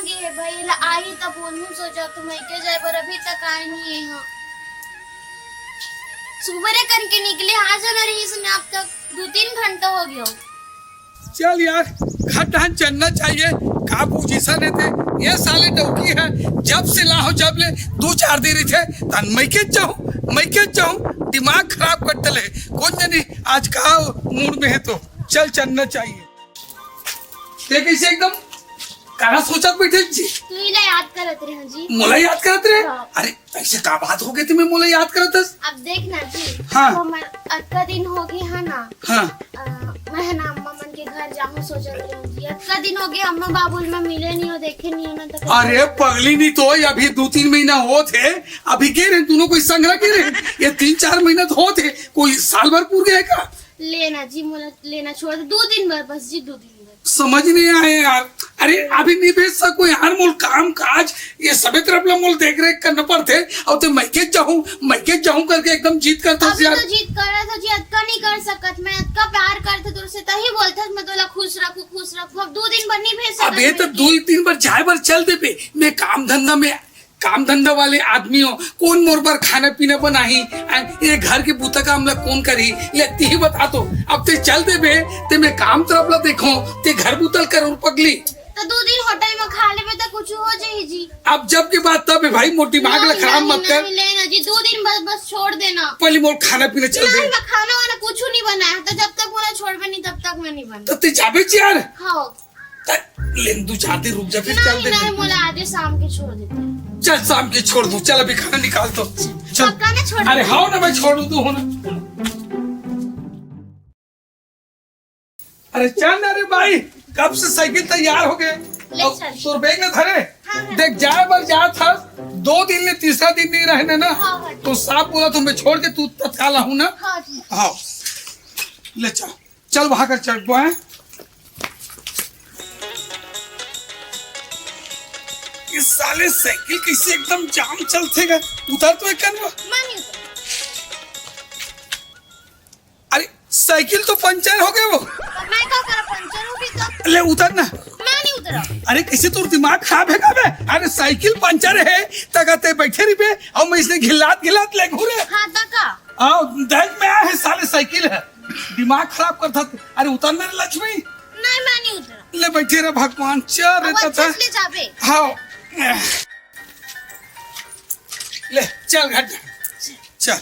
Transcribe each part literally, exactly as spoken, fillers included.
गे हे भाई, ला आही त बोलहूं, सोचा तो मइके जाए बर अभी तक आए नहीं हे। हाँ, सुबेरे करके निकले, आज न रही सुने, अब तक दो तीन घंटा हो गया। चल यार, घर डहन चलना चाहिए। का पोजीशन हे ते, ये साले डौकी हे, जब से लाहो जब ले दो चार दिन रहिथे, तन मइके जाहूं, मइके जाहूं, दिमाग खराब कर देले। कोन जनी आज का मूड में हे तो चल चलना चाहिए। ते कइसे एकदम कहाँ सोचत बइठे जी? तू ही ला याद करत रहे जी। मोला याद करत रहे? हाँ। अरे, अइसे का बात हो गे ते में मोला याद करत हस? अब देख ना जी, हाँ। अब हमर अतका दिन हो गे हे ना। हाँ। अ, मैं हे ना अम्मा मन के घर जाहूं सोचत रहे जी। अतका दिन हो गे, अम्मा बाबू ल मैं मिले नहीं हों, देखे नहीं हों ना, तो अरे पगली, नहीं तो अभी दो तीन महीना होत हे, अभी गे रहे दोनों कोई संघरा गे रहे। ये तीन चार महीना तो होत हे, कोई साल भर पूर गे हे का? लेना जी, मोला लेना छोड़ दे, दो दिन बर बस जी, दो दिन बर। समझ नहीं आए यार। अरे, अभी नहीं भेज सको यार, मोल काम काज, ये सबे तरफ ला मोल देख रेख करना पड़थे। अउ ते मइके जाहूं, मइके जाहूं करके एकदम जिद करत हस अभी यार। तो जिद करत हो जी, अतका नहीं कर सकत मैं, अतका प्यार करथे तोर से, तही बोलथस मैं तोला खुश रखूं, खुश रखूं। अब दो दिन बर नहीं भेज सकत अबे मैं तो जी। दो तीन बर जाए बर चल देबे, मैं काम धंधा में काम धंधा वाले आदमी हो, कोन मोर बर खाना पीना बनाही? आ, ये घर के बूता काम ला कोन करही? ले तिही बता तो। अब ते चल देबे, ते मैं काम तरफ ला देखो, ते घर बूता ल कर अउ पगली। तो दो दिन होटल में खा लेबे तो कुछ हो जाही जी। अब जब के बात तब हे भाई, मोर दिमाग ला नहीं, खराब नहीं, मत कर। नहीं, लेना जी, दो दिन बस, बस छोड़ देना। पहले मोर खाना पीना चल नहीं, दे। मैं खाना वाना कुछ नहीं बनाया, तो जब तक मोला छोड़बे नहीं, तब तक मैं नहीं बना। तो ते जाबे यार। हाँ। त-, लेन दू चार दिन रुक जा, फिर चल नहीं, देते। नहीं, मोला आज शाम के छोड़ देते हैं। चल, शाम के छोड़ दूं। चल, अभी खाना निकाल तो। चल। पक्का ना छोड़ अरे, दूं? हाँ ना, मैं छोड़ दूं, तू हो ना। अरे, चल ना रे भाई, कब से साइकिल तैयार हो गे। ले अब चल। तोर बैग ले धरे। हाँ, हाँ। देख, जाए बर जात हस, दो दिन ले तीसरा दिन नहीं रहने ना। हाँ, हाँ। तो साफ बोला, तो मैं छोड़ के तू तत्काल आहूं ना। हाँ जी। हाँ। ले चल। चल, वहां कर चढ़बो है। ये साले साइकिल कइसे एकदम जाम चलथे गा? उतर तो एक कन। मैं नहीं उतरा। अरे, साइकिल तो पंचर हो गे वो। अब मैं का करा, पंचर हो गे तो? ले, उतर ना। मैं नहीं उतरा। अरे, कइसे तोर दिमाग खराब हे का बे? अरे, साइकिल पंचर हे, तका ते बइठे रहिबे, अउ मैं अइसने घिल्लात घिल्लात ले घूरे। हाँ, तका। आओ, देख में आए हे साले साइकिल हे। दिमाग खराब करत हे। अरे उतर ना रे लक्ष्मी। नहीं, मैं नहीं उतरा। ले बइठे रह भगवान, चल रे अब तथा। अच्छे से ले जाबे। हाँ। ले, चल घर जा। चल।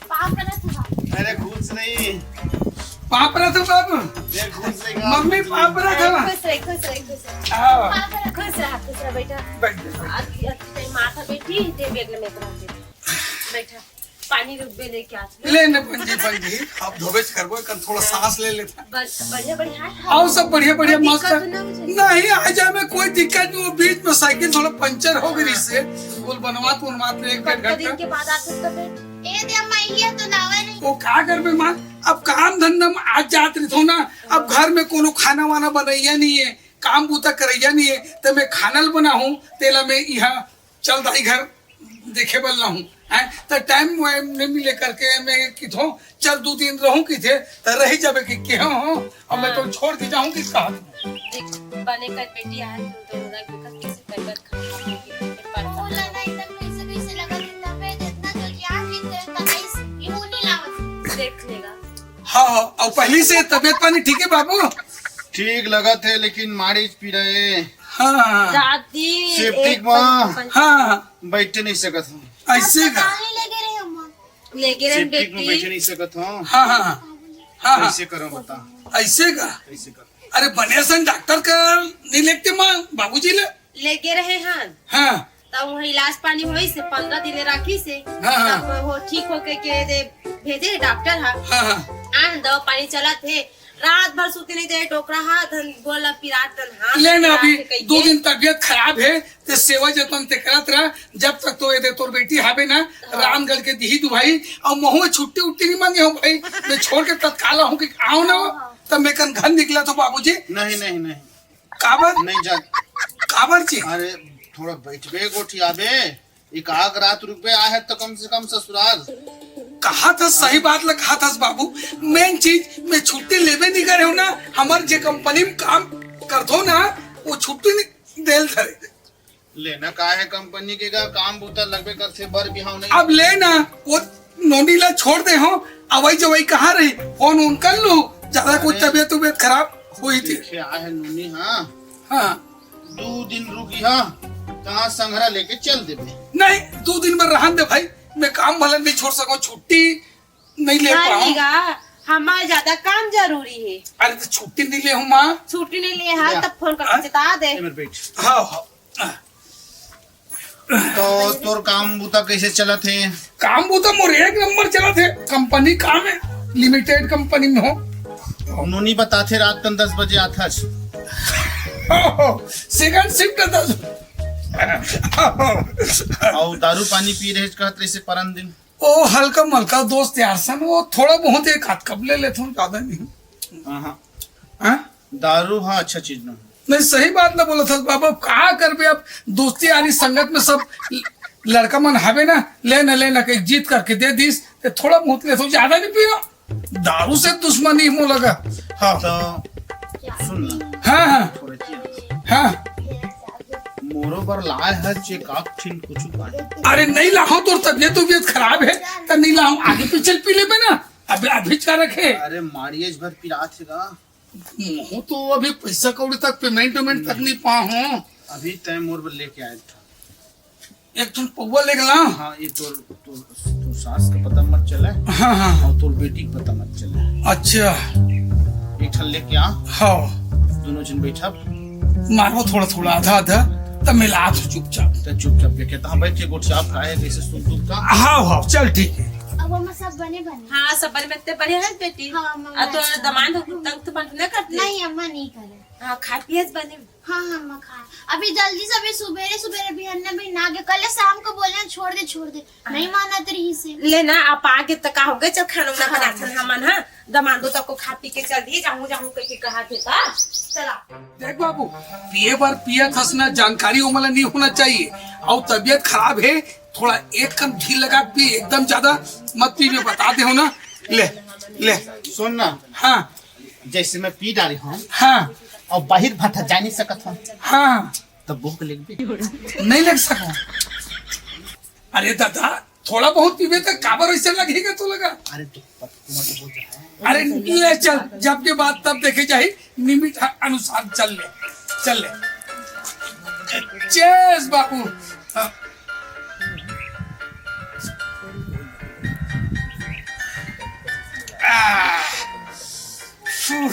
पाँव परत हँव। अरे खुश रही। पाँव परत हँव बाबू। अरे खुश रही। मम्मी पाँव परत हँव। खुश रह, खुश रह, खुश रह। हाँ। पाँव परत, खुश रह, खुश रह बेटा। बैठ, बैठ। अभी, अभी टाइम माथा बैठी, ते बेग में इतना बैठा। पानी रुकबे लेके आज। ले न पंजी, पंजी, अब धोबे च करबो, कर थोड़ा सांस ले लेता। बस, बढ़िया, बढ़िया है। आओ सब बढ़िया, बढ़िया, कोई मस्त दिक्कत है। तो ना हो जाए? नहीं, आ जाए में कोई दिक्कत नहीं, वो बीच में साइकिल थोड़ा पंचर हो गई से, बोल बनवात, बनवात ले एक डेढ़ कतका दिन घंटा। के बाद आते तो फिर? ए दे अम्मा, ये तो लावे नहीं। वो का करबे माँ, अब काम धंधा में आज जात रही थो ना, अब घर में कोनो खाना वाना बनैया नहीं है, काम बूता करैया नहीं है, तो मैं खाना ल बनाहूँ, तेला मैं यहाँ चल दाई घर देखे बर लाहूं, हैं? त टाइम वाइम नहीं मिले करके मैं किथों, चल दू दिन रहूं किथे, त रही जाबे कि केहा हो, अउ मैं तो छोड़ के जाहूं कि कहा। देख, बने कर बेटी आए, तू तो उधर के कर, किसी कर बात खा, परेशान। बोला ना, एकदम कैसे कैसे लगा देता है, इतना जल्दी आ गई, तेरे का नहीं, ये हो नहीं लावा। देख लेगा। हाँ, हाँ, अउ पहली से तबीयत पानी ठीक है बाबू? ठीक लगत है, लेकिन माड़ी पीरा है। हाँ, हाँ, हाँ। दादी, सेप्टिक एक माँ। पल, पल, हाँ, हाँ। बैठे नहीं सकत हूँ। अइसे का? अस्पताल नहीं लेगे रहे अम्मा। लेगे रहे सेप्टिक में बेटी। बैठे नहीं सकत हूँ। हाँ, हाँ, हाँ। हाँ, हाँ। कैसे करो बता? अइसे का? कैसे करो? अरे बने सन डॉक्टर का नहीं लेते माँ, बाबूजी ले। लेगे रहे हन। हाँ। तब वहाँ इलाज पानी होइस, पंद्रह दिन राखिस। हाँ, हाँ। तब वो ठीक होके के दे भेजे डॉक्टर हा। हाँ, हाँ। आन दवा पानी चलत हे, रात भर सुते नहीं दे, डोकरा हा, धन गोला पिरात, धन हाथ ले ना, पिरात अभी हे कहिके। दो दिन तबीयत खराब हे, ते सेवा जतन ते करत रह, जब तक तो ये दे तोर बेटी हाबे ना, हाँ। रामगढ़ के दिही दुहाई, अउ महूँ छुट्टी उट्टी नहीं मांगे हूँ भाई, मैं छोड़ के तत्काल आहूँ कि आओ ना, हाँ, हाँ। तब मैं कन घर निकला तो बाबूजी। नहीं, नहीं, नहीं। काबर? नहीं जा। काबर जी? अरे, थोड़ा बैठबे, गोठियाबे, एक आध रात रुकबे, आए है तो कम से कम ससुराल। कहा था, सही बात ला कहा था बाबू। मेन चीज, मैं छुट्टी लेबे नहीं करे हो ना, हमर जे कंपनी में काम करथो ना, वो छुट्टी नहीं देल धरे। लेना का है कंपनी के, का काम बूता लगबे करथे, बर बिहाव नहीं। अब ले ना, वो नोनी ला छोड़ दे हो, अवई जवई कहाँ रही, फोन उन कर लू, ज्यादा कुछ अरे। तबीयत उबियत खराब हुई थी। पीछे आ है नोनी, हाँ। हाँ। दू दिन रुकी, हाँ, तहाँ संघरा लेके चल देबे। नहीं, दू दिन में रहन दे भाई, मैं काम भले नहीं छोड़ सकूँ, छुट्टी नहीं ले हाँ, पाऊँ। लेगा, हमार ज्यादा काम जरूरी है। अरे तो छुट्टी नहीं ले हूँ माँ। छुट्टी नहीं ले, हाँ, या। तब फोन करके हाँ? चेता दे। ए, मेरे बेट। हाँ, हाँ। तो तोर काम बूता कैसे चलत हे? काम बूता मोर एक नंबर चलत हे, कंपनी काम है, लिमिटेड कंपनी में हो। नोनी बताथे रात कन दस बजे आथस। सेकंड शिफ्ट दस। अउ दारू पानी पी रहे कहत रहिसे परन दिन। ओ हल्का मलका दोस्त यार सन, वो थोड़ा बहुत एक आध कप ले लेथों, ज्यादा नहीं। हाँ, हाँ। हाँ? दारू, हाँ, अच्छा चीज ना। नहीं, सही बात ना बोला था बाबा, का करबे अब, दोस्ती यारी संगत में सब लड़का मन हवे ना, ले ना, ले ना, कहीं जीत करके दे दीस, ते थोड़ा बहुत लेथों, ज्यादा नहीं पिया। दारू से दुश्मनी मोला का। हाँ। तो सुन ना। हाँ, हाँ। थोड़ा चीज। हाँ। मोरो बर लाए है चेकअप ठिन कुछ उपाय। अरे नहीं लाहूं, तोर तबियत उबियत खराब है, तो नहीं लाहूं, आगे पीछे पी लेबे ना। अबे अभी का रखे? अरे मारियज भर पिरात है का? महूं तो अभी पैसा कौड़ी तक, पेमेंट वेमेंट तक नहीं पा हूं। अभी तय मोर बर लेके आए था। एक ठन पौवा लेके ला। हाँ, ये तोर, तोर, तोर सास का पता मत चले। हाँ, हाँ। और तोर बेटी का पता मत चले। अच्छा। एक ठन लेके आ। हाँ। दोनों जन बैठा। मारो थोड़ा थोड़ा, आधा आधा, तब मिला दो चुपचाप। तो चुपचाप लेके, तो हाँ, बैठ के गोट चाप खाए, कैसे सुन दुख था। हाँ, हाँ, चल ठीक है। अब अम्मा सब बने बने। हाँ, सब बने बने बढ़िया है बेटी। हाँ, अम्मा, अब तो अच्छा। दमान हो, तंग तो बंद ना करते। नहीं, अम्मा नहीं करे। हाँ, खा पिए बने। हाँ, हाँ, अम्मा खा। अभी जल्दी से, अभी सुबेरे सुबेरे बिहन्ना भी ना गे, कल शाम को बोले छोड़ दे, छोड़ दे, नहीं मानत रही से। ले ना, आप आगे तो का हो गए, चल खाना उना हाँ। बनाथन हमन, हाँ, दमांदो तक को खा पी के चल दिए, जाहूँ जाहूँ करके कहा थे ता, चला। देख बाबू, पिए बर पियत हस ना, जानकारी ओमन ला नहीं होना चाहिए। अउ तबियत खराब है, थोड़ा एक कम घी लगा पी, एकदम ज्यादा मत पीबे, बता दे हो ना। ले, ले। सुन ना। हाँ। जैसे मैं पी डारी हूँ हाँ। और बाहर भाटा जा नहीं सकत हूँ, हाँ। तब भूख लग भी नहीं लग सको। अरे दादा, थोड़ा बहुत पीबे तो काबर ऐसे लगेगा तो लगा। अरे तो पत-, तुम्हारे तो बहुत ज्यादा है। अरे ले चल, जब के बाद तब देखे जाही, लिमिट अनुसार चल ले, चल ले। चेस बाबू। हाँ। आ, फू।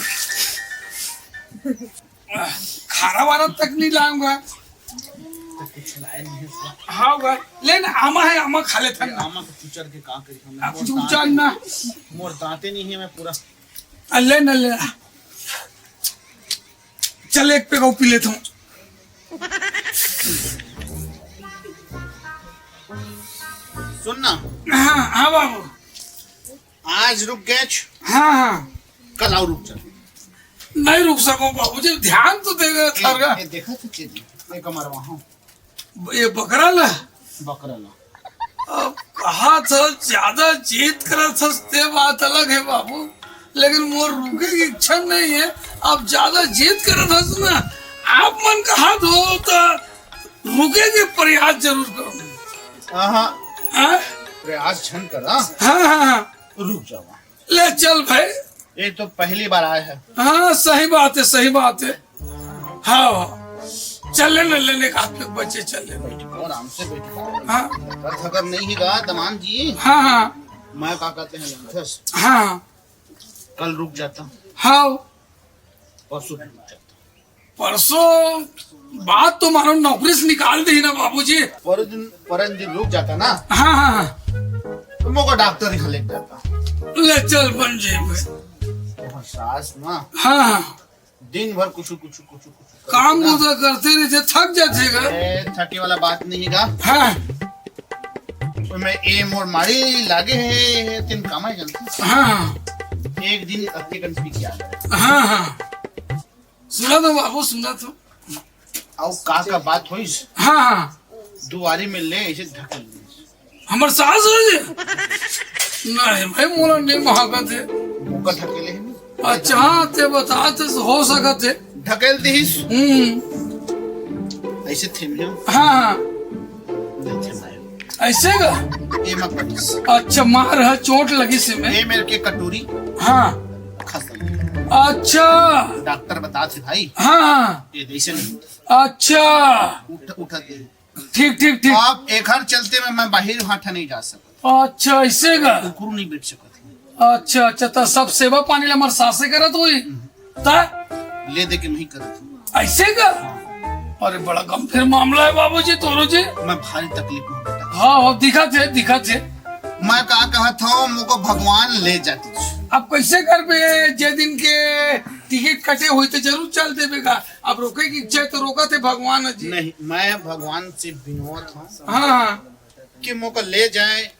खारा वारा तक नहीं लाऊंगा। तो कुछ लाए नहीं है इसका। हाँ, वा-, ले ना, आमा है, आमा खा लेथन ना। आमा को चुचर के का करी हम? अब चुचर ना। मोर दांते नहीं है, मैं पूरा। आ, ले ना, ले ना। चल, एक पेग पी लेता हूँ। सुन ना। हाँ, हाँ बाबू। आज रुक गए छ-, हाँ, हाँ। कल और रुक जा। नहीं रुक सकूं बाबूजी, ध्यान तो देगा ए, थारगा। ए, देखा तो चीज, ये कमर वहाँ। ये बकरा ला? बकरा ला। अब कहा था, ज्यादा जिद करत हस, ते बात अलग है बाबू, लेकिन मोर रुके की इच्छा नहीं है। अब ज्यादा जिद करत हस ना, आप मन कहा दो तो रुके के प्रयास जरूर करो। हाँ, हाँ। हाँ? प्रयास झन करा। हाँ, हाँ, हाँ। रुक जावा। ले चल भाई। ये तो पहली बार आया है। हाँ, सही बात है, सही बात है। हाँ, चल ले ना, लेने का हाथ में बच्चे, चल ले। बैठ, आराम से बैठ। हाँ। अगर, अगर नहीं ही रहा दमान जी। हाँ, हाँ। मैं का कहते हैं, लंथस। हाँ। कल रुक जाता। हाँ। परसों रुक जाता। परसों बात तो मानो नौकरी से निकाल दी ना बाबूजी। पर दिन, पर दिन रुक जाता ना। हाँ, हाँ, हाँ। तो मोको डॉक्टर ही लेके जाता। ले चल बन जी भाई। और सास ना। हाँ, हाँ। दिन भर कुछ, कुछ, कुछ, कुछ काम करती ना। मुझे करते नहीं थे, थक जाते का। ए, थके वाला बात नहीं का। हाँ। तो मैं ए मोर मारी लागे है, तीन काम है जल्दी। हाँ। एक दिन अत्ते कन पी के आ गए। हाँ, हाँ। सुना तो बाबू, सुना तो। अउ का का बात होइस? हाँ, हाँ। दुआरी में ले ऐसे धकेल दिस। हमर सास हो जी। नहीं भाई, मोला नहीं महकत हे। मोका ढकेले हे ना। अच्छा, हाँ, ते बता, ते हो सकत हे। ढकेल दिहिस। हम्म। ऐसे थेम हे। हाँ, हाँ। नहीं थेम हे। ऐसे का? ये मत पटिस। अच्छा, मार है, चोट लगिस हे में। ये मेरे के कटोरी। हाँ। खत्म। अच्छा। डॉक्टर बता थे भाई। हाँ, हाँ। ये ऐसे नहीं होता। अच्छा। उठ, उठा दे। ठीक, ठीक, ठीक। आप एखर चलते में मैं बाहिर हाथा नहीं जा सकत। अच्छा, ऐसे का? कुकुर नहीं बैठ सकत। अच्छा, अच्छा, त सब सेवा पानी ला हमर सासे करत होही? त? ले दे के नहीं करत हूँ। ऐसे का? अरे, बड़ा गंभीर मामला है बाबूजी, तोरो जी। मैं भारी तकलीफ में हूँ बेटा। हाँ, हाँ, दिखत हे, दिखत हे। मैं का कहत हूँ, मोको भगवान ले जाती। अब कैसे करबे, जे दिन के टिकट कटे होही त जरूर चल देबे का। अब रोके की इच्छा है तो रोकत हे भगवान जी। नहीं, मैं भगवान से बिनवत हूँ हाँ, हाँ। कि मोको ले जाए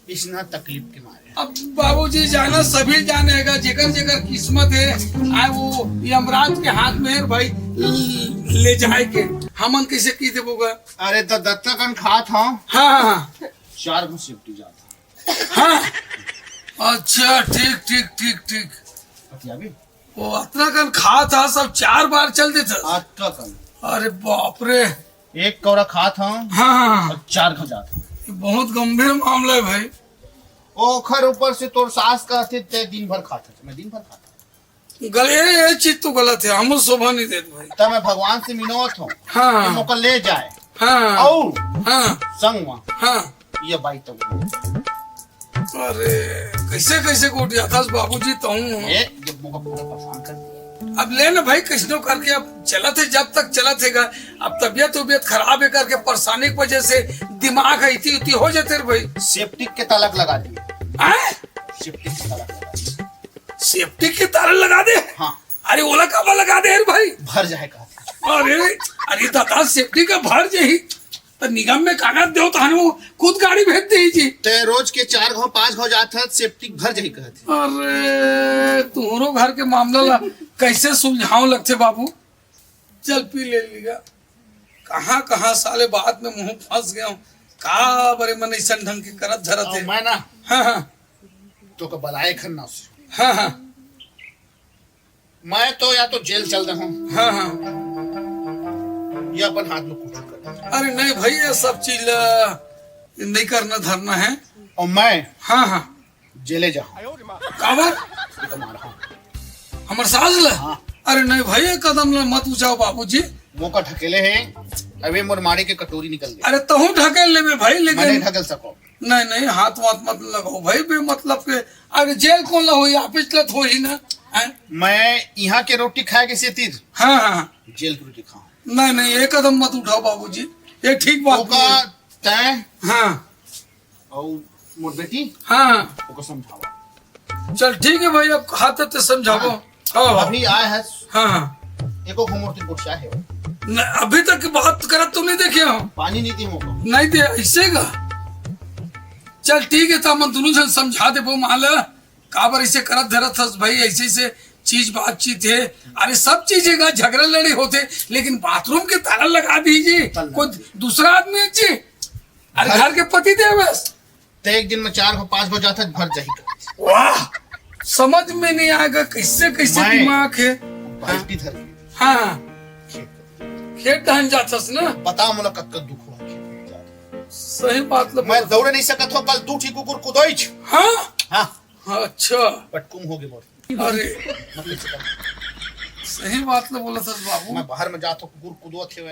इसना तकलीफ के मारे। अब बाबूजी जाना सभी जाने हे गा, जेकर जेकर किस्मत हे, आए वो यमराज के हाथ में हे भाई, ल-, ले जाए के। हमन कैसे की देबो गा? अरे त दत्ता कन खात हूँ। हाँ, हाँ, हाँ। चार गो सेफ्टी जात हूँ। हाँ। अच्छा, ठीक, ठीक, ठीक, ठीक। अतिया भी? वो अतना कन खात हा, सब चार बार चल देत हा। अतना कन। अरे बाप रे। एक कौरा खात हा हाँ, हाँ, हाँ। और चार खा जात हा। ये बहुत गंभीर मामला है भाई। ओखर ऊपर से तोर सास का थे, ते दिन भर खात हा, मैं दिन भर खात हा। गल-, ये, ये चीज तो गलत है, हमो शोभा नहीं देत भाई। तब मैं भगवान से मिनोत हूँ हाँ, कि हाँ। मोका ले जाए। हाँ। और हाँ। संग में हाँ। ये बाई तक। अरे, कैसे, कैसे गोठियाथस बाबूजी तहूँ? ए, जब मोका पूरा परेशान कर दिया। अब ले ना भाई, कैसनो करके अब चलत हे, जब तक चलत हे गा। अब तबियत उबियत खराब है करके परेशानी की वजह से दिमाग है इति उति हो जाते रे भाई। सेप्टिक के ताला लगा दिए। हैं? सेप्टिक के ताला लगा दिए। सेप्टिक के ताला लगा दे? हाँ। अरे, ओला काबर लगा दे रे भाई? भर जाए का। अरे, अरे दादा, सेप्टिक का भर जाही। त निगम में कागज देव, तहन वो खुद गाड़ी भेज देही जी। ते रोज के चार घाव, पांच घाव जात हस, सेप्टिक भर जाही कहत हे। अरे, तुहरो घर के मामला ला कैसे सुलझाव लगथे बाबू? चल पी ले लीगा। कहाँ, कहाँ साले बात में मुंह फंस गया हूँ। का बरे मन अइसन ढंग के करत धरत हे। मैं ना हाँ, हाँ। तोका बलाए खन्ना से। हाँ, हाँ। मैं तो या तो जेल चल रहा हूँ। हाँ, हाँ। या अपन हाथ में कुछ कर दे। अरे नहीं भाई, ये सब चीज ला नहीं करना धरना है। और मैं हाँ, हाँ। जेले जाहूँ। काबर? ये तो मारा हूँ। हमर सास ला? हाँ। अरे नहीं भाई, ये कदम ला मत उठाव बाबूजी। मोका ढकेले हे, अबे मोर मारे के कटोरी निकल गई। अरे तहूँ ढकेल लेबे भाई, लेकिन मैं नहीं ढकेल सको। नहीं, नहीं, हाथ वाथ मत लगाओ भाई, बेमतलब के। अरे जेल कौन ला होई, ऑफिस ला तो होई ना, हैं? मैं यहाँ के रोटी खाए के सेतिर हाँ, हाँ, हाँ। जेल की रोटी खाऊं। नहीं, नहीं, ये कदम मत उठाओ बाबूजी, ये ठीक बात ओका नहीं है। तय हाँ। और मोर बेटी हाँ। ओका समझावा। चल ठीक है भाई, अब हाथ ते समझाबो। हाँ। हाँ, हाँ। अभी आए है। हाँ, हाँ। एको घूमर ती गोठिया है। न, अभी तक बात करत तो नहीं देखे हो। पानी नहीं दी मोको। नहीं दे, ऐसे का? चल ठीक है, त हमन दोनों जन समझा देबो माला, काबर ऐसे करत धरत हस भाई, ऐसे ऐसे चीज बातचीत है। अरे सब चीज है का, झगड़ा लड़ाई होथे, लेकिन बाथरूम के ताला लगा दीजिए, ताला कोई दूसरा आदमी है जी। अरे घर घर के पति देव बस। ते एक दिन में चार को पांच को जाता भर जाही। वाह, समझ में नहीं आएगा कैसे कैसे मैं दिमाग है। बाल्टी धर के हाँ, हाँ। खेत। खेत डहन जाथस ना। बता मोला कतका दुख हुआ खेत में जात। सही बात ल मैं बोलत दौड़े नहीं सकत हो, कल दू ठी कुकुर कुदोइच। हाँ? हाँ। अच्छा। पटकुम हो गए मोर। अरे। मतलब से कर। सही बात ल बोलत हस बाबू। मैं बाहर में जात हो, कुकुर कुदोत हे,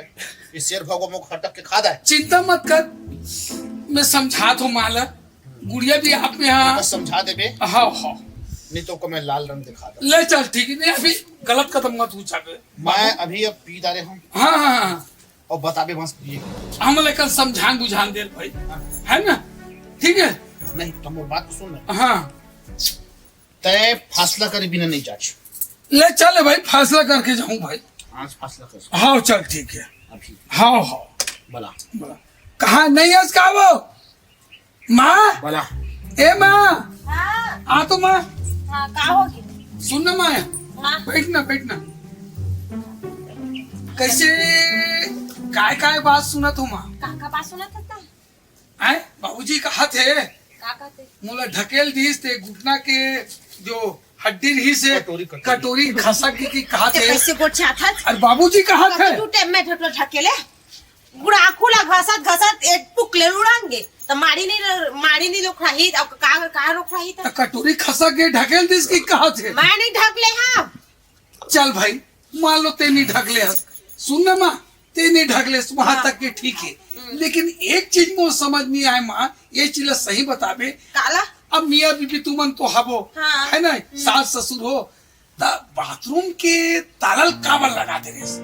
ये शेर भगो मोक हटक के खा दे। चिंता मत कर, मैं समझात हो माला। गुड़िया भी आप में हाँ। बस समझा देबे। हाँ, हाँ। नहीं तो को मैं लाल रंग दिखा दे। ले चल, ठीक है, नहीं अभी गलत कदम मत उठाबे। मैं अभी अब पी डारे हूँ। हाँ, हाँ, हाँ। और बताबे बस ये। हम लेकिन समझान बुझान दे भाई, है ना? ठीक है। नहीं, तुम वो बात को सुन ले। हाँ। तय फैसला करे बिना नहीं जाच। ले चल भाई, फैसला करके जाऊं भाई। आज फैसला कर। हाँ, चल ठीक है। अभी। हाँ, हाँ। बोला। बोला। कहाँ नहीं है इसका वो? माँ? बोला। ए माँ? हाँ। आ तो माँ। हाँ, का हो गया? सुन ना माँ। हाँ। बैठ ना, बैठ ना। कैसे, काय, काय बात सुनत हो माँ? का, का बात सुनत हो ता? आए, बाबूजी कहा थे, का कहते? मोला ढकेल दिस ते घुटना के जो हड्डी रहिस हे, कटोरी, कटोरी। कटोरी खसक गे कि कहा ते थे। कैसे गोठियाथस? अरे बाबूजी कहा थे। तू टेम में ढकलो ढकेले। गुड़ाखू ला घसत घसत एक टुकले उड़ांगे। त माड़ी नहीं, माड़ी नहीं रोक रही, अब का, का रोक रही त? त कटोरी खसक गे ढकेल दिस कि कहा थे। मैं नहीं ढकले हाँ। चल भाई, मान लो ते नहीं ढकले हस। सुन ना माँ, ते नहीं ढकले, वहां हाँ। तक के ठीक है। हम्म। लेकिन एक चीज मोर समझ नहीं आए माँ, ये चीज ला सही बताबे। काला? अब मियाँ बीबी तुमन तो हबो, हाँ। है ना, हम्म। सास ससुर हो, त बाथरूम के ताला ल काबर लगा दे रेस?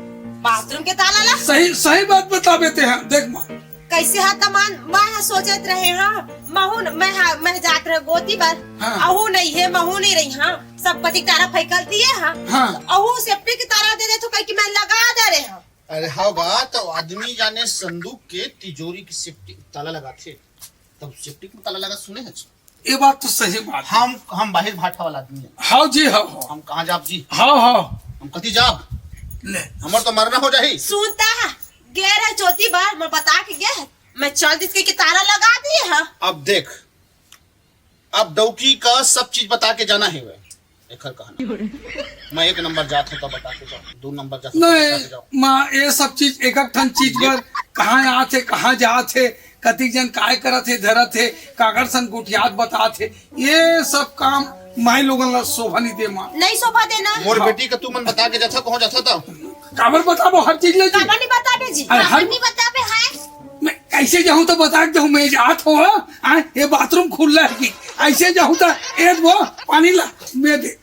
बाथरूम के ताला ला? सही, सही बात बताबे ते हैं, देख माँ। कैसे हा तमान, मैं हा सोचत रहे हाँ, महू न-, मैं हा, मैं जात रहे गोती बर, हाँ। अहू नहीं है, महू नहीं रही हाँ, सब पति तारा फैकल दिए हाँ। हाँ। अहू सेफ्टी के ताला दे दे तो कह कि मैं लगा दे रहे हाँ। अरे हाँ गा, तो आदमी जाने संदूक के तिजोरी के सेफ्टी ताला लगाथे, तब सेफ्टी में ताला लगा सुने हैं। ये बात तो सही बात है। हम, हम बाहिर भाठा वाला आदमी है। हाँ जी, हाँ, हाँ। हम कहाँ जाब जी? हाँ, हाँ। हम कति जाब? ले। हमर तो मरना हो जाही। सुनता है, गे रहे ज्योति बर, मैं बता के गया है। मैं चल दिस के ताला लगा दिए है। अब देख, अब डौकी का सब चीज बता के जाना है वह। एकर कहना। मैं एक नंबर जात हूँ तो बता के जाओ, दो नंबर जात हूँ तो बता के जाओ। नहीं, माँ, ये सब चीज एक एक ठन चीज बर कहाँ आत हे, कहाँ जात हे, कतिक जन काय करत हे, धरत हे, काकर सन गोठियात बतात हे, ये सब काम माई लोगन ला शोभा नहीं दे माँ। नहीं शोभा देना। मोर हाँ। बेटी का तू मन बता के जाथा, कहाँ जाथा त? काबर बताबो हर चीज ले जी? काबर नहीं बताबे जी? अरे हर नहीं बताबे है। मैं कैसे जाहूँ त बता के जाहूँ, मैं जात हूँ, हाँ? हाँ, ये बाथरूम खुल्ला है कि ऐसे जाहूँ त एक वो पानी ला, मैं दे,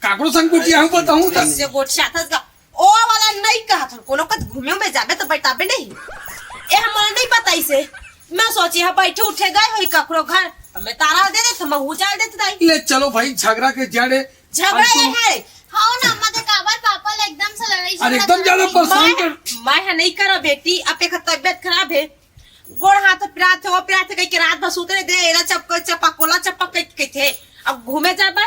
काकरो संग गोठियाहूँ बताहूँ त। से गोठियाथस गा। ओ वाला नहीं कहत हन, कोनो कत घूमे में जाबे त बैठाबे नहीं। ए हमला नहीं बताइस हे। मैं सोची हा बैठे उठे गए होई ककरो घर, त मैं ताला दे दे, त मैं उजाल देत दाई। ले चलो भाई, झगड़ा के जड़ हे। झगड़ा ये है। हाँ ना, अम्मा, ते काबर पापा ले एकदम से लड़ाई अरे झगड़ा एकदम करत ज्यादा हई? परेशान मैं, कर। मैं हा नहीं करा बेटी, अब एक तबियत खराब है, गोड़ हाथ पिरात हे, वो पिरात हे, कह के रात भर सुते रहे दे, एला चपक, चपक, कोला चपक, कह के कहिथे। अब घूमे जाबे,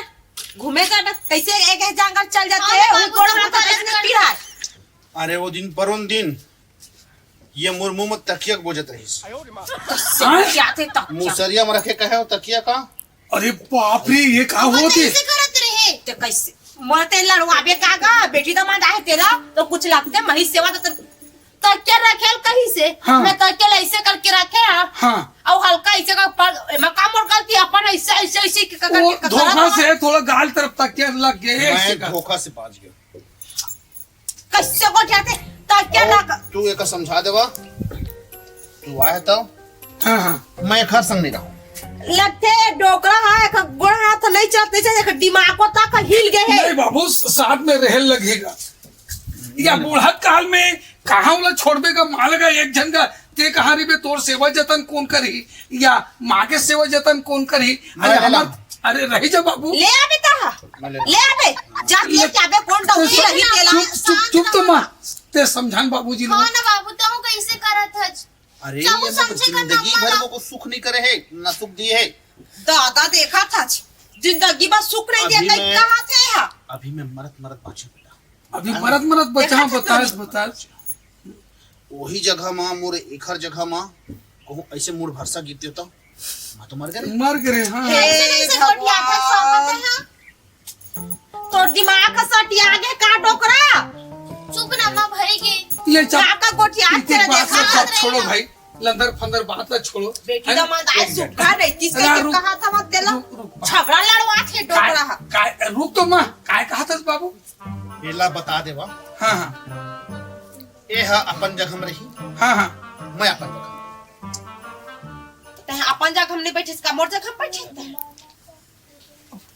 घूमे जाबे, कैसे एक, एक जांगर चल जाते हाँ, हैं, वो बाबू, गोड़ तो हाथ बहुत कैसे गलत पिरात? अरे वो दिन, परोन दिन, ये मोर मुंह में तकिया के बोजत रहिस। कैसे हाँ? क्या थे तकिया? मुसरिया में रखे कहे हो तकिया का? अरे बाप रे, ये का वो होत हे? कैसे करत रहे? ते कैसे? मोर ते लड़वाबे का गा? बेटी दमाद आहे तेला, तो कुछ लगते, मही सेवा तो तकिया रखेल कहिस हे, हाँ। मैं तकिया ला ऐसे करके रखे हाँ। हाँ। अउ हल्का ऐसे कर पर, एमा का मोर गलती, अपन ऐसे, ऐसे, ऐसे के करके वो करत धोखा हूँ। से थोड़ा गाल तरफ तकिया लग गए, ऐसे मैं कर। धोखा से बाज गया। कैसे गोठियाथे? तकिया अउ लग तू एका समझा देवा, तू आए तो हाँ, हाँ। मैं एकर संग नहीं रहूं। लगथे डोकरा हा, एक गोड़ हाथ नहीं चलते, एक दिमाग को तक हिल गए हे। नहीं बाबू, साथ में रहे लगेगा। या बूढ़त काल में कहाँ ओला छोड़बे का, माँ लगा एक झन का, ते कहाँ रहिबे, तोर सेवा जतन कौन करही? या माँ के सेवा जतन कौन करही? अरे मैं लेला। हमर, अरे रही जा बाबू। ले आबे ता। मैं लेला। ले आबे। जा ले ले के आबे, कौन तू डौकी चुप, रही तेला? चुप, चुप, चुप तो माँ। ते समझान बाबूजी हाँ लोग। ना बाबू, तहूँ कैसे करत हच? अरे, चाहू ये मैं समझे कर जिंदगी भर मोको सुख नहीं करे है, ना सुख दिए है। दादा देखा था, जिंदगी भर सुख नहीं दिया, अभी कहीं मैं, कहाँ थे यहाँ? अभी मैं मरत मरत बाँचा बेटा। अभी हाँ? मरत मरत बचा, देखा था बताए, तूने? बताए। वही जगह माँ, मोर एखर जगह माँ, कहूँ ऐसे मुड़ भरसा गिरते तो, मैं तो मर गए। मर गए, हाँ। हे ऐसे कैसे गोठिया था, सब भगवान। पता है? तोर दिमाग का सटिया गे का डोकरा? चुप ना, माँ भरी के। ले चल। का का गोठिया पीते तेरा बात देखा सब, सब रहे छोड़ो ना। भाई, लंदर फंदर बात ला छोड़ो। बेटी है ना? दमाद आए एक सुखा मिनट। रही, तीस ना, के रुक, कहा था मत तेला। रुक, रुक। झगड़ा लड़वा थे डोकरा। काय, काय, रुक तो माँ, काय कहा था बाबू? एला बता देवा। हाँ, हाँ। ए हा अपन जगह में रही। हाँ, हाँ। मैं अपन जगह में। तैं अपन जगह में नहीं बैठे, इसका मोर जगह में बैठे तैं।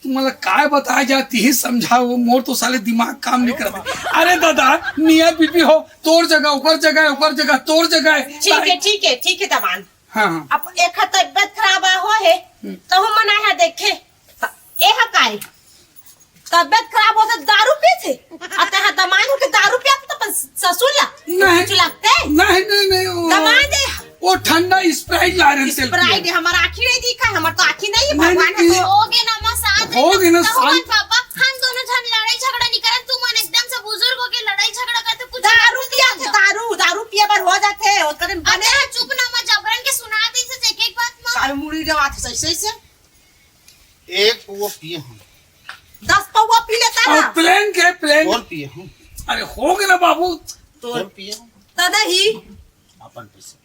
तुम्हाला काय बताय जात, यही समझाओ, मोर तो साले दिमाग काम नहीं करत। अरे दादा, मियाँ बीबी हो, तोर जगह, ओकर जगह, ओकर जगह, तोर जगह है। ठीक है, ठीक है, ठीक है, दमान। हाँ, हाँ। अब एक हा तबियत खराब आ हो है, हम्म। तो हम मना है देखे। ए हा काय? तबियत खराब होथे, दारू पीथे। आ तैं हा दमान होके दारू पियाथे त अपन ससुर ला? नहीं। कुछ लगथे? नहीं, नहीं, नहीं, वो दमान दे। वो ठंडा Sprite ला रहे थे। Sprite, हमार आँखी नहीं दिखा, हमार तो आँखी नहीं है, नहीं, भगवान नहीं, है तो। हो गए ना माँ, शांत हो गए ना, तो शांत। पापा, हम दोनों झन लड़ाई झगड़ा नहीं करन, तू मन एकदम से बुजुर्ग होके लड़ाई झगड़ा करथे, कुछ दारू पियाथे, दारू, दारू पिए बर हो जाथे, ओकर दिन बने। अच्छा, चुप ना माँ, जबरन के सुना दे से एक एक बात माँ। काय मुड़ी एक पौवा पिए हूँ। दस पौवा पी लेता ना। प्लेन के प्लेन। और पिए हूँ। अरे हो गया ना बाबू। तोर पिए हूँ। दादा ही। अपन पैसे।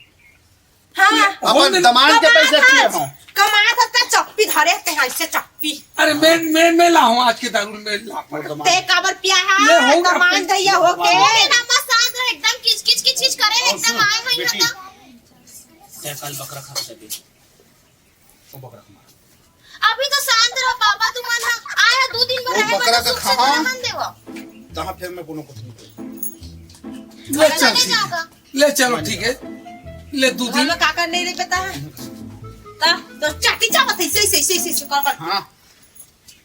हाँ। अपन दमांद के पैसे पिए हूँ। कमात हस त चप्पी धरे ते हैं, ऐसे चप्पी। अरे मैं, मैं, मैं लाहूँ आज के दारू में ला। ते काबर पिया है? ले, हो गया। दमांद दैया हो के। ना मत शांत रह, एकदम किच किच किच किच करे, एकदम आए हैं बेटी। यहाँ तक। ते कल बकरा खा के दे। वो बकरा खा। अभी तो शांत रहो बाबा, तुमन ह आया दू दिन बर वो रहे बकरा बर, का सुख से खावा। रहन देवा। तहाँ फिर मैं कोनो कुछ नहीं करूँ। ले चल, ठीक है। ले चलो, ठीक है। ले दू दिन। हम का कर नहीं रहे पता है? ता तो चाटी चावत है, सही, सही, सही, सही, सही, कर, कर। हाँ।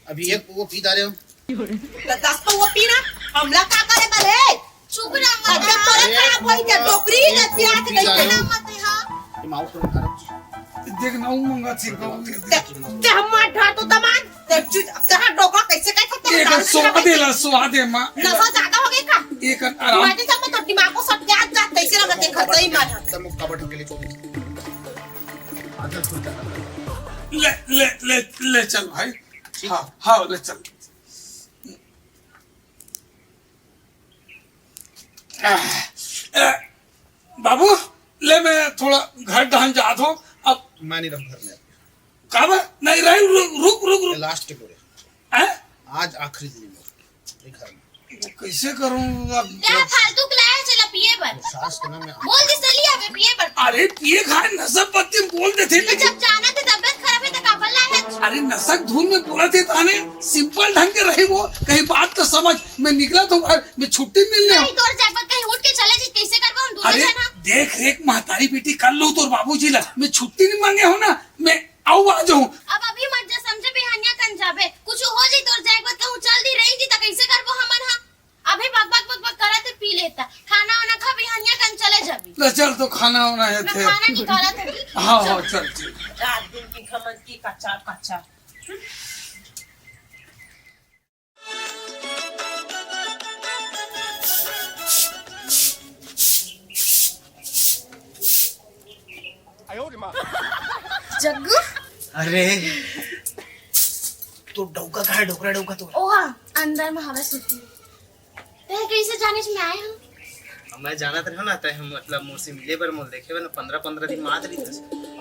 अभी एक वो पी डाले हो। तो दस तो वो पी ना, हमला का करे बले? चुप रह, मत। अबे तोरे खराब होई के डोकरी ने पिया के गई के। ना मत, हाँ। ये माउस को खराब। देख ना, वो मंगा थी, कहूँ देख। ते, ते हम मार ढार तो दमान, ते चुज, ते हाँ डोकरा कैसे कैसे ते एक स्वाद है ला, स्वाद है माँ। नशा ज्यादा हो गया का? एक आराम। माटी सब में तो दिमाग को सब याद जाता है, इसे लगा देखा तो ही मार। तब मुक्का बैठो के लिए चलो। ले, ले, ले, ले चल भाई। हाँ, हाँ, ले चल। आ, आ, बाबू, ले मैं थोड़ा घर ढान जात हूँ। अब मैं नहीं रहूँ घर में। काबर नहीं रही? रुक, रुक, रुक, रुक। लास्ट के बोले। हैं? आज आखिरी दिन है ये घर में। वो कैसे करूँ अब? क्या फालतू के लाया चला पिए बर? सास के नाम में बोल दे, चली आवे पिए बर। अरे पिए खाए नशा पत्ती बोल देथे, तो लेकिन जब जाना थे तबियत खराब है तो काबर लाया? अरे नशा धुन में बोला थे ताने, सिंपल ढंग के रहे वो, कहीं बात तो समझ। मैं निकला तो घर में छुट्टी मिलने। नहीं, तोर जाए पर कहीं उठ के चले जी, कैसे करबो हम दोनों अरे जना? देख रेख महतारी बेटी कर लो तोर बाबूजी ला, मैं छुट्टी नहीं मांगे हूँ ना, मैं आऊ आ जाऊँ। अब अभी मत जा, समझे बिहानिया कन जाबे, कुछ हो जी तोर जाए पर कहूँ चल दी रही जी तो कैसे करबो हमन हा? अभी बक बक बक बक करत हे, पी लेता, खाना वाना खा, बिहानिया कन चले जाबी। ले चल तो खाना वाना है मैं थे। खाना निकालत हे। हाँ, हाँ, चल, चल। रात दिन की खमन की कच्चा कच्चा। जग्गू। अरे, तो डौका कहाँ है? डोकरा डौका तो। ओहा, अंदर में हवा सुती। तै कैसे जाने मैं आए हूँ? मैं जानत रहे ना, तै हम मतलब मोर से मिले बर, मोर देखे बर ना पन्द्रह पन्द्रह दिन में आत रही थस।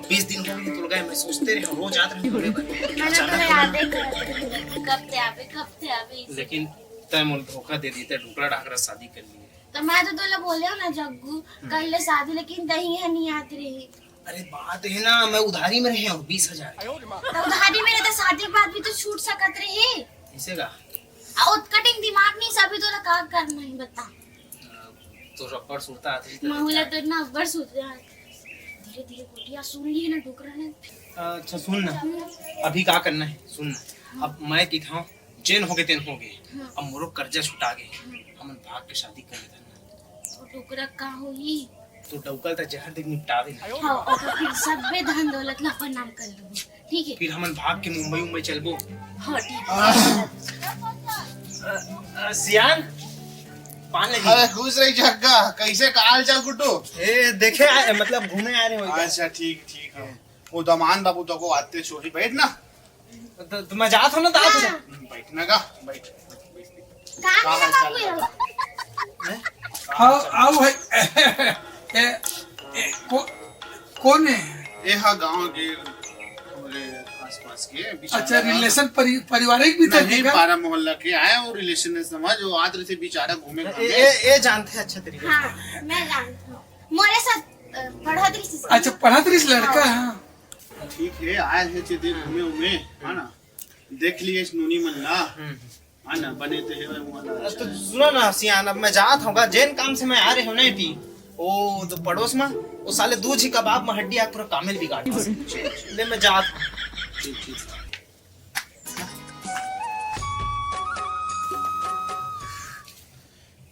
बीस दिन हो गए तोर गए, मैं सोचते रहे, रोज आत रहे मिले बर। मैंने तो याद ही करत रहे, कब ते आवे, कब ते आवे, इसे। लेकिन तै मोर धोखा दे दी, तै डोकरा डाकरा शादी कर लिए। तो मैं तो तोला बोले हूँ ना जग्गू, कर ले शादी, लेकिन तहीं है नहीं आत रही। अरे बात है ना, मैं उधारी में रहे हूँ बीस हजार। तो उधारी में रहते शादी के बाद भी तो छूट सकत रही। इसे का? आ, उतकटिंग दिमाग नहीं, सभी तोला का करना है बता। तो रबर सुरता आती है। माहौल तो इतना अब्बड़ सुरता है। धीरे धीरे गोटिया सुन ली ना डोकरा ने। अच्छा सुन ना, अभी का करना है सुन ना, अब मैं किथा जेन होगे तेन होगे। हाँ। अब मोरो कर्जा छुटा गे। हाँ। हमन भाग के शादी कर लेथन ना। तो डोकरा का होही? तो डौका ल त जहर दे के निपटावे ना। हाँ, और तो फिर सबे धन दौलत ला अपन नाम कर लूँ। ठीक है। फिर हमन भाग के मुंबई उम्बई चलबो। हाँ, ठीक है। अ, अ, सियान, पान लगी। अरे खुश रही जग्गा, कैसे का हाल चाल गुड्डू? ए, देखे आए, मतलब घूमे आ रहे हो इधर। अच्छा, ठीक, ठीक है। वो दमान बाबू तो को आते छोड़ी, बैठ ना। तो, तो मैं जात हूँ ना, तो आप हाँ। बैठ ना का, बैठ, बैठ, बैठ। कहाँ का मिला हाल चाल बाबू बता? हैं? हाँ, आओ है। ए, ए, को, कौन है? ये हाँ, गांव के, पूरे आसपास के, बेचारा अच्छा, गांव। रिलेशन परि-, पारिवारिक भी था नहीं, क्या? पारा मोहल्ला के आए और रिलेशन है, समझ, वो आत रही थी बेचारा घूमे ए, घामे। ए, ए जानते हैं अच्छे तरीके से। हाँ, मैं जानती हूँ। मोरे साथ, अ, पढ़त रही थी। अच्छा, पढ़त रही लड़का, हाँ। हाँ। ठीक है, आए हैं चे देख घूमे उमे, है ना? देख लिए इस नूनी मन ला। हम्म। है ना, बने ते है वो वाला। तो सुनो ना सियान, अब मैं जात हूँ, जेन काम से मैं आ रहे हूँ ना टी, ओ तो पड़ोस में, वो साले दू झी कबाब में हड्डी आके पूरा कामिल बिगाड़ दिस। ले मैं जात हूँ। ठीक, ठीक।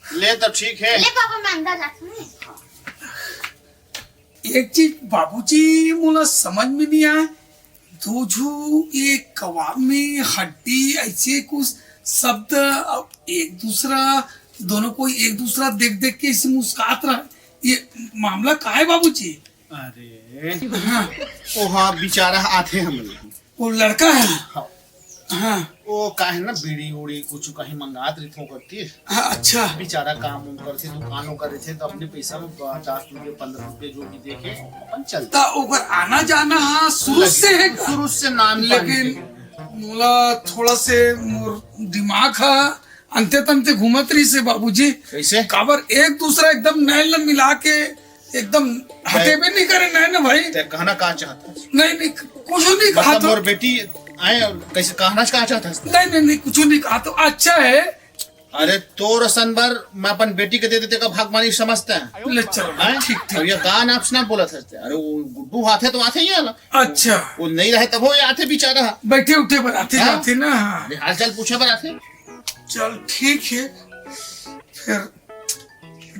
ले तो ठीक है। ले पापा, मैं अंदर जाती हूँ। एक चीज बाबूजी, मोला समझ में नहीं आए, दू झू ये कबाब में हड्डी ऐसे कुछ शब्द, अब एक दूसरा, दोनों कोई एक दूसरा देख देख के ऐसे मुस्कात रहा, ये मामला का है बाबूजी? अरे, हाँ। ओ हाँ, बेचारा आथे हमन। वो लड़का है? हाँ। हाँ। वो का हे ना, बीड़ी उड़ी कुछ कहीं मंगात रहिथे ओकर तीर। हाँ, अच्छा। बेचारा काम उम करथे, दुकान ओकर रहिथे, तो अपने पैसा में दस रुपये, पन्द्रह रुपये जो भी देके अपन चलथे। त ओकर आना जाना, हाँ, शुरू से हे का? शुरू से नान पान लेकिन के। मोला थोड़ा से मोर दिमाग हा अंते तंते घूमत रहिसे बाबूजी। कैसे? काबर एक दूसरा एकदम नैन ल मिला के एकदम हटेबे नहीं करे नैन भाई। ते कहना का चाहत हस? नहीं, नहीं, कुछ नहीं कहा मतलब तो। मोर बेटी आए, कैसे कहना का चाहत हस? नहीं, नहीं, नहीं, कुछ नहीं कहा तो अच्छा है। अरे तोर असन बर मैं अपन बेटी के दे देते का भागमानी समझते हैं? ले चलो, हैं? ठीक, ठीक। अब ये का नाप से ना बोलत हस ते? अरे वो गुड्डू आथे तो आथे ही है ना। अच्छा। वो नहीं रहे तब वो आथे बेचारा। बैठे उठे बर आथे हाँ? जाथे ना, हाँ। अरे हाल चाल पूछे बर आथे। चल ठीक है, फिर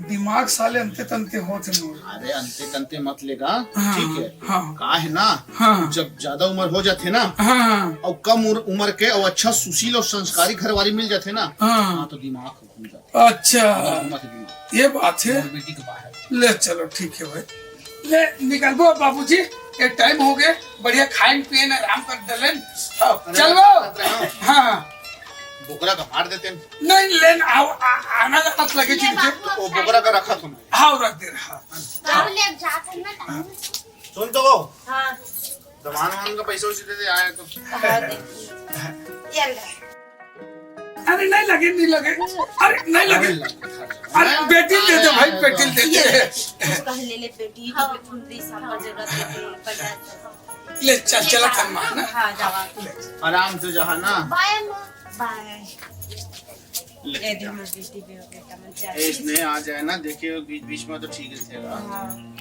दिमाग साले अंते तंते होत हे मोर। अरे अंते तंते मत लेगा, हाँ, ठीक है? हाँ। का हे ना, हाँ। जब ज्यादा उम्र हो जाथे ना, हाँ। और कम उम्र, उम्र के और अच्छा सुशील और संस्कारी घरवाली मिल जाथे ना, हाँ। हाँ, तो दिमाग घूम जाथे। अच्छा, घूमत दिमाग। ये बात है। मोर बेटी के बाहर। ले चलो, ठीक है भाई, ले निकलबो अब बाबूजी, ये टाइम हो गए, बढ़िया खाइन पियन आराम कर डलेन। हाँ, अरे, चल वो। हाँ। बोकरा का मार देते हैं। नहीं, लेन आओ, आ, आना जाना तो लगे ले चीज बाबू, वो बोकरा का रखा तुम। हाँ, रख दे रहा। ताऊ ले अब जा कर ना टाइम। सुन तो वो। हाँ। दमान मान का पैसा उसे दे दे आया तो। हाँ, देखिए। ये ले। अरे नहीं लगे, नहीं लगे। अरे नहीं लगे। अरे बेटी दे दे भाई, बेटी दे दे। कह ले ले बेटी, हाँ। तुझे फुंदरी सांभर जरूरत है, तो पैसा ले चल, चला कर मार ना। हाँ, जावा। आराम से जहा ना। बाय अम्मा। बाय। ले ए दे जा। हमर बेटी भी हो गई, कमल जा। इसने आ जाए ना, देखिए बीच बीच में तो ठीक है। हाँ।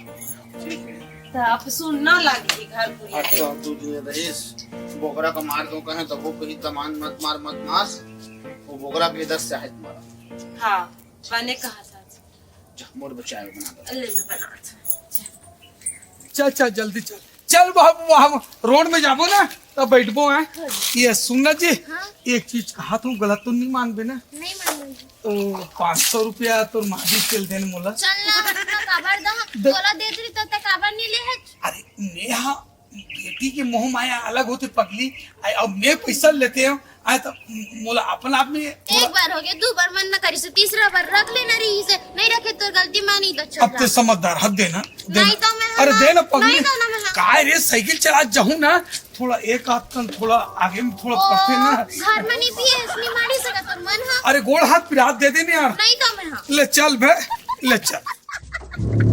ठीक है। तो आप सुनना लगी घर पूरी। अच्छा, तू जो रहीस, बोकरा का मार दो कहे, तब वो कही दमान मत मार, मत मार। वो बोकरा के इधर से हाथ मारा। हाँ, मैंने कहा था। जा, मोर बचाए बना दो। ले, मैं बना दो। चल, चल, जल्दी चल। चल बाबू, हम रोड में जाबो ना, तब बैठबो हैं। ये सुन ना जी, हाँ? एक चीज कहा तू गलत तो नहीं मानबे ना? नहीं मानूंगी। तो पाँच सौ रुपया तोर मालिक चल देन मोला। चल ना, इतना काबर दा? द- तोला देत रही तो ते काबर नहीं ले है? अरे नेहा, बेटी के मोह माया अलग होथे पगली। आ, अब मैं पैसा लेते हैं, आए तो मोला अपन आप में एक बार हो गया, दो बार मन न करी से, तीसरा बार रख लेना रही से, नहीं रखे तो गलती मानी तो चल अब ते रहा। समझदार, हद देना, देना। नहीं तो मैं अरे हाँ, देना पगली। नहीं तो ना मैं हाँ। काय रे, साइकिल चला जाहूं ना, थोड़ा एक हाथ कन थोड़ा आगे में थोड़ा ओ, पड़ते ना। घर में नहीं पिए, इसने मारी सका तो मन हाँ। अरे गोड़ हाथ पिरात दे देने यार। नहीं तो मैं हाँ। ले चल बे, ले चल।